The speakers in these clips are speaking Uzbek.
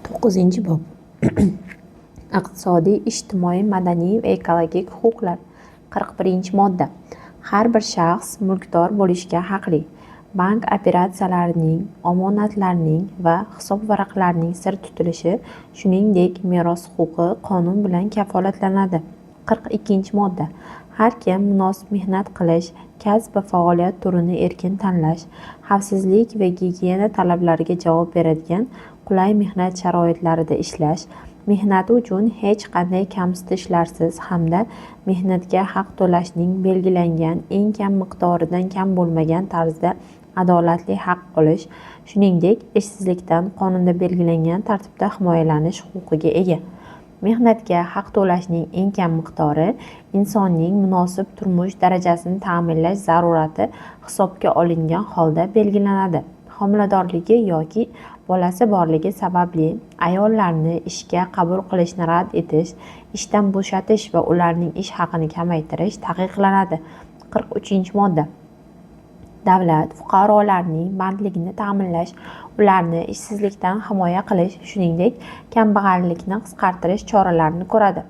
9-bob. Iqtisodiy, ijtimoiy, madaniy va ekologik huquqlar. 41-modda. Har bir shaxs mulkdor bo'lishga haqli. Bank operatsiyalarining, omonatlarning va hisobvaraqlarning sir tutilishi, shuningdek, meros huquqi qonun bilan kafolatlanadi. 42-modda. Har kim munosib mehnat qilish, kasb va faoliyat turini erkin tanlash, xavfsizlik va gigiyena talablariga javob beradigan qulay mehnat sharoitlarida ishlash, mehnati uchun hech qanday kamsitishlarsiz hamda mehnatga haq to'lashning belgilangan eng kam miqdoridan kam bo'lmagan tarzda adolatli haq olish, shuningdek, ishsizlikdan qonunda belgilangan tartibda himoyalanish huquqiga ega. Mehnatga haq to'lashning eng kam miqdori insonning munosib turmush darajasini ta'minlash zarurati hisobga olingan holda belgilanadi. Homiladorligi yoki bolasi borligi sababli ayollarni ishga qabul qilishni rad etish, ishdan bo'shatish va ularning ish haqini kamaytirish taqiqlanadi. 43-modda. Davlat fuqarolarning bandligini ta'minlash, ularni ishsizlikdan himoya qilish, shuningdek, kambag'allikni qisqartirish choralarini ko'radi.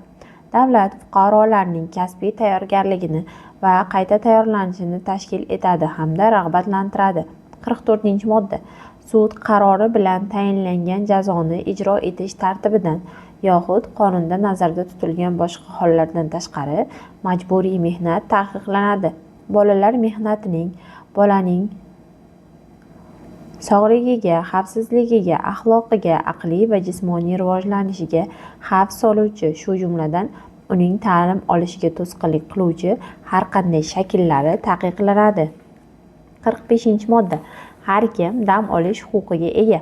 Davlat fuqarolarning kasbiy tayyorgarligini va qayta tayyorlanishini tashkil etadi hamda rag'batlantiradi. 44-modda. Sud qarori bilan tayinlangan jazoni ijro etish tartibidan yoxud qonunda nazarda tutilgan boshqa hollardan tashqari majburiy mehnat taqiqlanadi. Bolalar mehnatining bolaning sog'ligiga, xavfsizligiga, axloqiga, aqliy va jismoniy rivojlanishiga xavf soluvchi, shu jumladan, uning ta'lim olishiga to'sqinlik qiluvchi har qanday shakllari taqiqlanadi. 45-modda. Har kim dam olish huquqiga ega.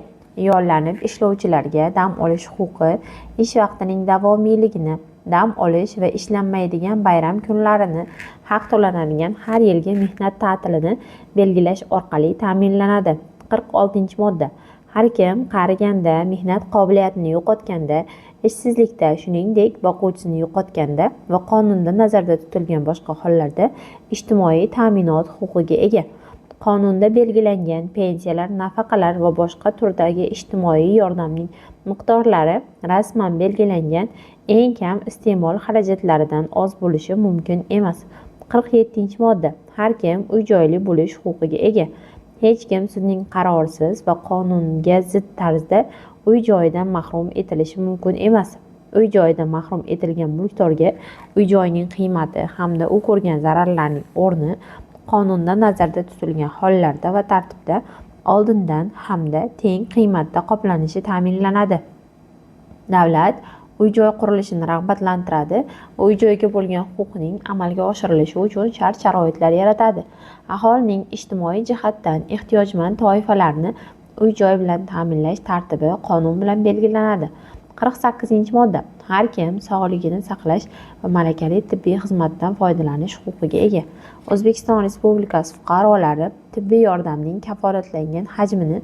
Yollanib ishlovchilarga dam olish huquqi ish vaqtining davomiyligini, dam olish va ishlanmaydigan bayram kunlarini, haq to'lanadigan har yilgi mehnat ta'tilini belgilash orqali ta'minlanadi. 46-modda. Har kim qariganda, mehnat qobiliyatini yo'qotganda, ishsizlikda, shuningdek, boquvchisini yo'qotganda va qonunda nazarda tutilgan boshqa hollarda ijtimoiy ta'minot huquqiga ega. Qonunda belgilangan pensiyalar, nafaqalar va boshqa turdagi ijtimoiy yordamning miqdorlari rasman belgilangan eng kam iste'mol xarajatlaridan oz bo'lishi mumkin emas. 47-modda. Har kim uy-joyli bo'lish huquqiga ega. Hech kim sudning qarorisiz va qonunga zid tarzda uy-joyidan mahrum etilishi mumkin emas. Uy-joyidan mahrum etilgan mulkdorga uy-joyning qiymati hamda u ko'rgan zararlarning o'rni qonunda nazarda tutilgan hollarda va tartibda oldindan hamda teng qiymatda qoplanishi ta'minlanadi. Davlat uy-joy qurilishini rag'batlantiradi va uy-joyga bo'lgan huquqning amalga oshirilishi uchun shart-sharoitlar yaratadi. Aholining ijtimoiy jihatdan ehtiyojmand toifalarini uy-joy bilan ta'minlash tartibi qonun bilan belgilanadi. 48-modda. Har kim sog'lig'ini saqlash va malakali tibbiy xizmatdan foydalanish huquqiga ega. O'zbekiston Respublikasi fuqarolari tibbiy yordamning kafolatlangan hajmini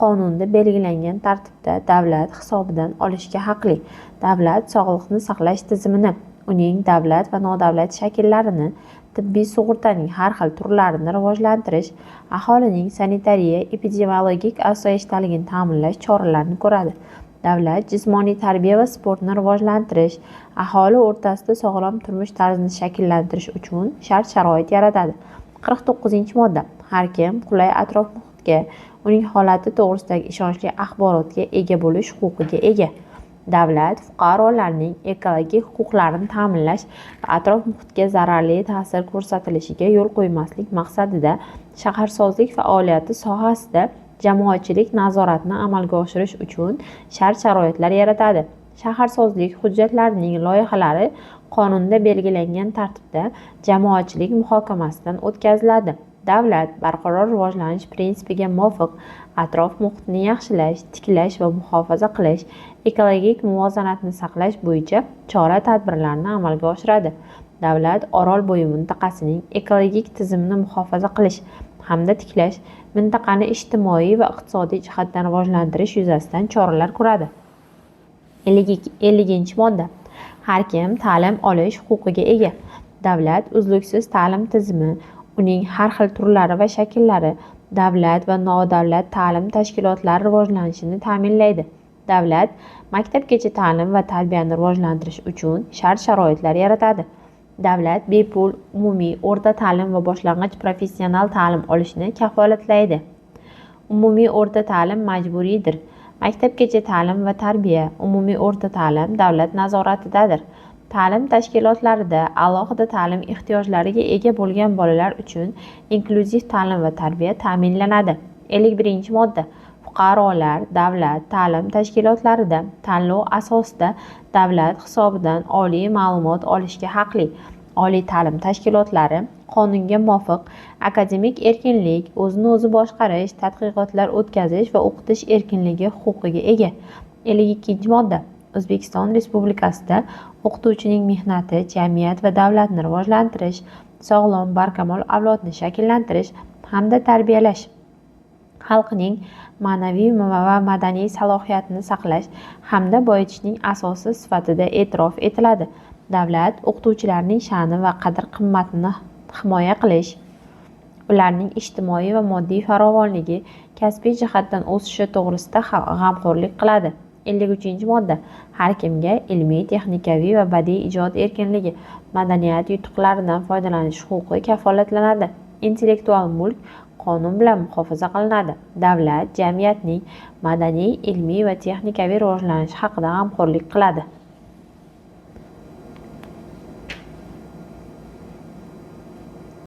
qonunda belgilangan tartibda davlat hisobidan olishga haqli. Davlat sog'liqni saqlash tizimini, uning davlat va nodavlat shakllarini, tibbiy sug'urtaning har xil turlarini rivojlantirish, aholining sanitariya-epidemiologik osoyishtaligini ta'minlash choralarini ko'radi. Davlat jismoniy tarbiya va sportni rivojlantirish, aholi o'rtasida sog'lom turmush tarzini shakllantirish uchun shart-sharoit yaratadi. 49-modda. Har kim qulay atrof-muhitga, uning holati to'g'risidagi ishonchli axborotga ega bo'lish huquqiga ega. Davlat fuqarolarning ekologik huquqlarini ta'minlash va atrof-muhitga zararli ta'sir ko'rsatilishiga yo'l qo'ymaslik maqsadida shaharsozlik faoliyati sohasida jamoatchilik nazoratini amalga oshirish uchun shart-sharoitlar yaratadi. Shaharsozlik hujjatlarining loyihalari qonunda belgilangan tartibda jamoatchilik muhokamasidan o'tkaziladi. Davlat barqaror rivojlanish prinsipiga muvofiq atrof-muhitni yaxshilash, tiklash va muhofaza qilish, ekologik muvozanatni saqlash bo'yicha chora-tadbirlarni amalga oshiradi. Davlat Orolbo'yi mintaqasining ekologik tizimini muhofaza qilish hamda tiklash, mintaqani ijtimoiy va iqtisodiy jihatdan rivojlantirish yuzasidan choralar ko'radi. 50-modda. Har kim ta'lim olish huquqiga ega. Davlat uzluksiz ta'lim tizimi, uning har xil turlari va shakllari, davlat va nodavlat ta'lim tashkilotlari rivojlanishini ta'minlaydi. Davlat maktabgacha ta'lim va tarbiyani rivojlantirish uchun shart-sharoitlar yaratadi. Davlat bepul umumiy o'rta ta'lim va boshlang'ich professional ta'lim olishni kafolatlaydi. Umumiy o'rta ta'lim majburiydir. Maktabgacha ta'lim va tarbiya, umumiy o'rta ta'lim davlat nazoratidadir. Ta'lim tashkilotlarida alohida ta'lim ehtiyojlariga ega bo'lgan bolalar uchun inklyuziv ta'lim va tarbiya ta'minlanadi. 51-modda. Fuqarolar davlat ta'lim tashkilotlarida tanlov asosida davlat hisobidan oliy ma'lumot olishga haqli. Oliy ta'lim tashkilotlari qonunga muvofiq akademik erkinlik, o'zini o'zi boshqarish, tadqiqotlar o'tkazish va o'qitish erkinligi huquqiga ega. 52-modda. O'zbekiston Respublikasida o'qituvchining mehnati jamiyat va davlatni rivojlantirish, sog'lom, barkamol avlodni shakllantirish hamda tarbiyalash, xalqning ma'naviy va madaniy salohiyatini saqlash hamda boyitishning asosi sifatida e'tirof etiladi. Davlat o'qituvchilarning sha'ni va qadr-qimmatini himoya qilish, ularning ijtimoiy va moddiy farovonligi, kasbiy jihatdan o'sishi to'g'risida g'amxo'rlik qiladi. 53-modda. Har kimga ilmiy, texnikaviy va badiiy ijod erkinligi, madaniyat yutuqlaridan foydalanish huquqi kafolatlanadi. Intellektual mulk qonun bilan muhofaza qilinadi. Davlat jamiyatning madaniy, ilmiy va texnikaviy rivojlanishi haqida g'amxo'rlik qiladi.